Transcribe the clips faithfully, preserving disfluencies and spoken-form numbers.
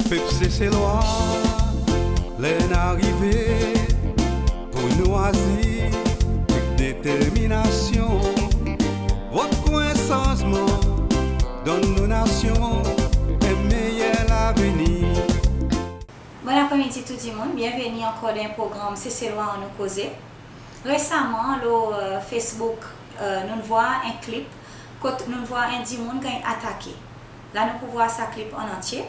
Pep Seselwa, ler in arive pour nou azir ek determinasyon. Vot pour en sanzman, donn nou nasyon en meyer lavenir. Bon apre midi tou dimoun, byenveni ankor dan en progranm Seselwa Annou Koze. Resaman lo, e, Facebook, e, nou'n vwar en klip kot nou'n vwar en dimoun ganny atake. La nou pou vwar sa klip an antye.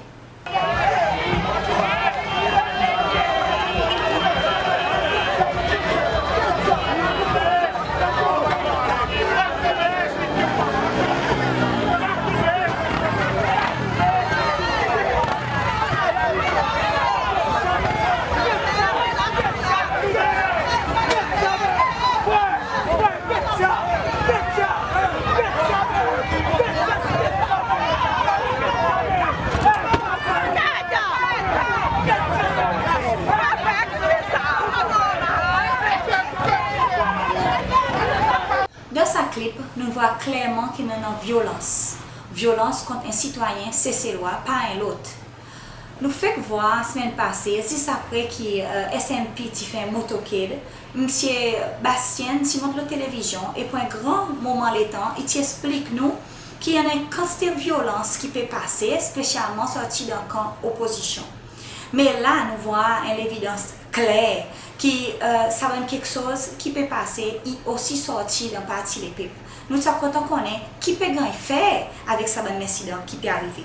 Dan sa klip, nou vwar klerman ki annan vyolans. Vyolans kont en sitwayen Seselwa, pa en lot. Nou fek vwar semenn pase, zis apre ki, e, S N P ti fer en motorcade, Msye Bastien ti mont lo televizyon e pour en gran moman letan, i ti eksplik nou ki annan en kantite vyolans ki pe pase, espesyalman sorti dan kan opozisyon. Me la, nou vwar en levidans kler ki, e, sa bann keksoz ki pe pase, i osi sorti dan Parti Lepep. Nou ti a kontan konnen ki pe ganny fer avek sa bann lensidan ki pe arive.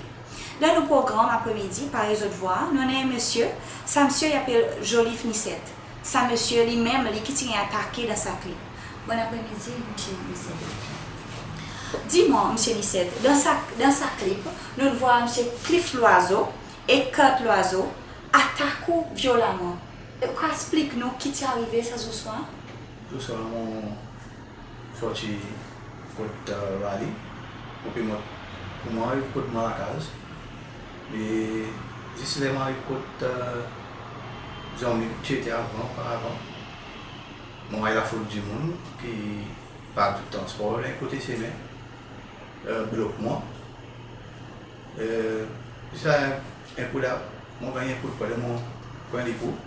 Dan nou progranm apre midi, parey zot vwar, nou annan en msye, sa msye i apel Joliffe Nicette. Sa msye li menm, li ki ti ganny atake dan sa klip. Bon apre midi, msye Nicette. Di mwan, msye Nicette, dan sa, dan sa klip, nou'n vwar msye Cliff Loiseau e Kurt Loiseau atak ou vyolaman. Ou kapab eksplik nou ki ti arive sa zour swar? Zour swar mon sorti kot, e, rali, mon pe mont pour mon ariv kot mon lakaz. E zis ler mon ariv kot, e, zanmi ki ti ete avan, oparavan, mon war lafoul dimoun ki park zot transpor lo kote semen, e, blok mwan. E, sa en kou la, mon ganny en koudpwen dan mon kwen lekou.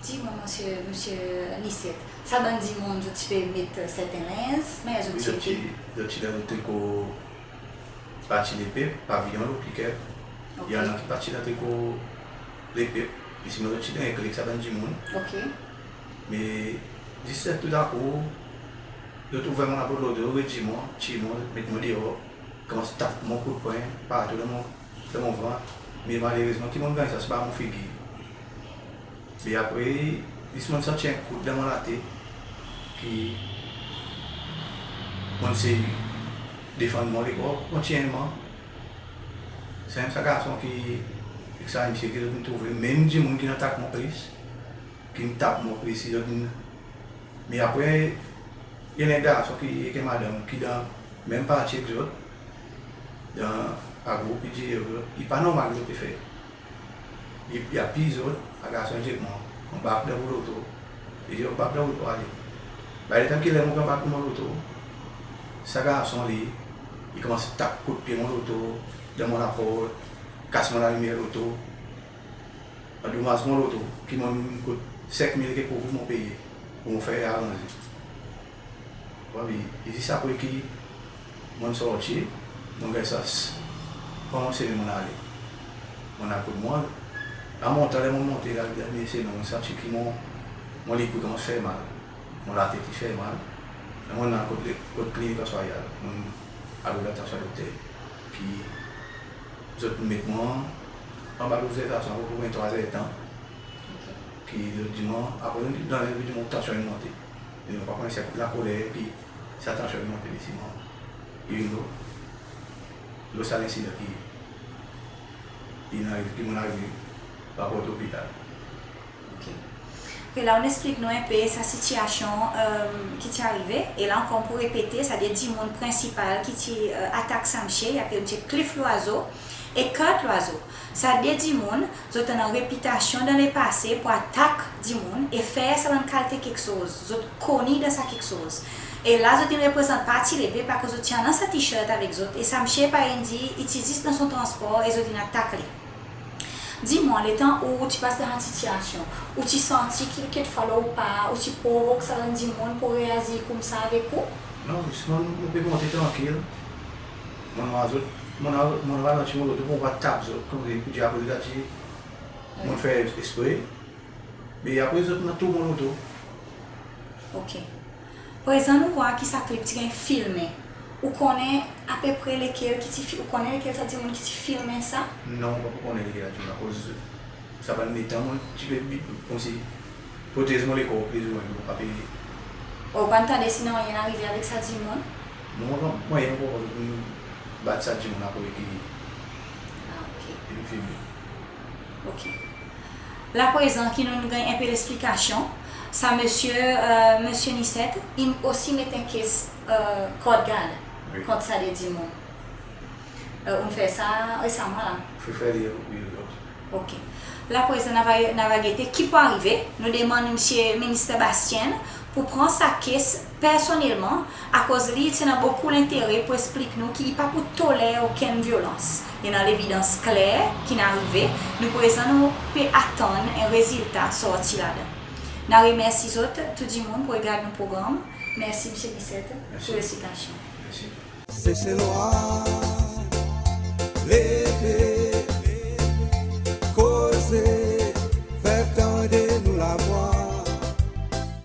Di mwan, msye, msye Nicette, sa bann dimoun, zot ti pe met serten lenz, me zot ti, zot ti dan triko Parti Lepep, paviyon lo pick-up. Ok. I annan ki pa ti dan triko Lepep, me sinon zot ti dan en klik sa bann dimoun. Ok. Me zis toudakou, zot ouver mon laport loto, zot redi mwan, tir mwan, met mwan deor, konmans tap mwan koudpwen partou dan mon, dan mon vant. Me malerezman ki mon'n ganny sa, se pa mon figir. Me apre, zis mon'n santi en kout dan mon latet ki mon'n sey defann mwan lekor kontinyelman. Se menm sa garson ki, ek sa msye ki zot in trouve, menm dimoun ki'n atak mwan plis, ki'n tap mwan plis, zot in Me apre, i annan en garson ki, ek en madanm ki dan menm parti ek zot, dan, a group, i dir, i pa normal ki zot pe fer. I, i apiy zot, sa garson i dir ek mwan, anbark dan ou loto. I dir, anbark dan ou loto ale. By the time ki ler mon pe anbark dan mon loto, sa garson li, i konmans tap koudpye mon loto, dan mon laport, kas mon lalimyer loto. Andomaz mon loto, ki mon'n kout senk mil keksoz mon peye pour mon fer aranze. Wi, e zis apre ki mon'n sorti, mon'n ganny sans pran mon semen, mon'n ale. Mon'n al kot mwan, an montan, ler mon'n monte la, dan semen, mon'n santi ki mon, mon lekou i konmans fer mal. Mon latet i fer mal. Ler mon'n al kot le, kot klinik Anse Royale, mon'n al rod latansyon dokter. Ki zot met mwan anba lobzervasyon pour venntrwa zertan. Ok. Ki zot dir mwan, apre zot annan, zot dir mwan tansyon in monte. E mon pa konn si lakoler ki sa tansyon in monte, me si mwan, i vin lo, lo sa lensidan ki, ki mon'n arive, ki mon'n arive raport lopital. Ok. Ok, la ou'n eksplik nou en pe sa sitiyasyon, e, ki ti arive, e la ankor pou repete, sa de dimoun prensipal ki ti, e, atak sa msye, i apel msye Cliff Loiseau e Kurt Loiseau. Sa de dimoun, zot annan repitasyon dan lepase pour atak dimoun e fer sa bann kalite keksoz. Zot koni dan sa keksoz. E la zot in reprezant Parti Lepep, parski zot ti annan sa t-shirt avek zot, e sa msye, parey in dir, i ti zis dan son transpor e zot in atak li. Dir mwan, letan ou ti pas dan sa sitiasyon, ou ti santi ki kekfwa lo ou par, ou ti provok sa bann dimoun pour reazir koumsa avek ou? Non, zis mon, mon pe monte trankil. Mon war zot, mon, mon ralanti mon loto pour mon pa tap zot, konmsi pour dir apre zot a dir mon fer ekspre. Me apre zot annan tou mon loto. Ok. Prezan nou war ki sa klip ti ganny filmen. Ou konnen apepre lekel ki ti fi-, ou konnen lekel sa dimoun ki ti filmen sa? Non, mon pa konnen lekel sa dimoun, akoz sa bann letan mon ti pe bi-, konmsi protez mon lekor plizoumwen, mon pa pe... Ou pa'n tande si nanryen in arive avek sa dimoun? Non, non, mon pa konn bat sa dimoun apre ki... Ah, ok. Ki filmen. Ok. La prezan ki nou'n ganny en pe leksplikasyon, sa msye, e, msye Nicette, in osi met en kes, e, kordgard kont sa de dimoun. E, ou'n fer sa resaman la? Wi, wi. Ok. La prezan nou ava, nou ava gete ki pou arive. Nou demann msye Minister Bastienne pour pran sa kes personnelman, akoz li ti annan bokou lentere pour eksplik nou ki i pa pou toler okenn vyolans. I annan levidans kler ki'n arive, nou prezan nou pe atann en rezilta sorti ladan. Nou remersi zot tou dimoun pour regard nou progranm. Mersi msye Nicette pour leksplikasyon. Mersi. Seselwa,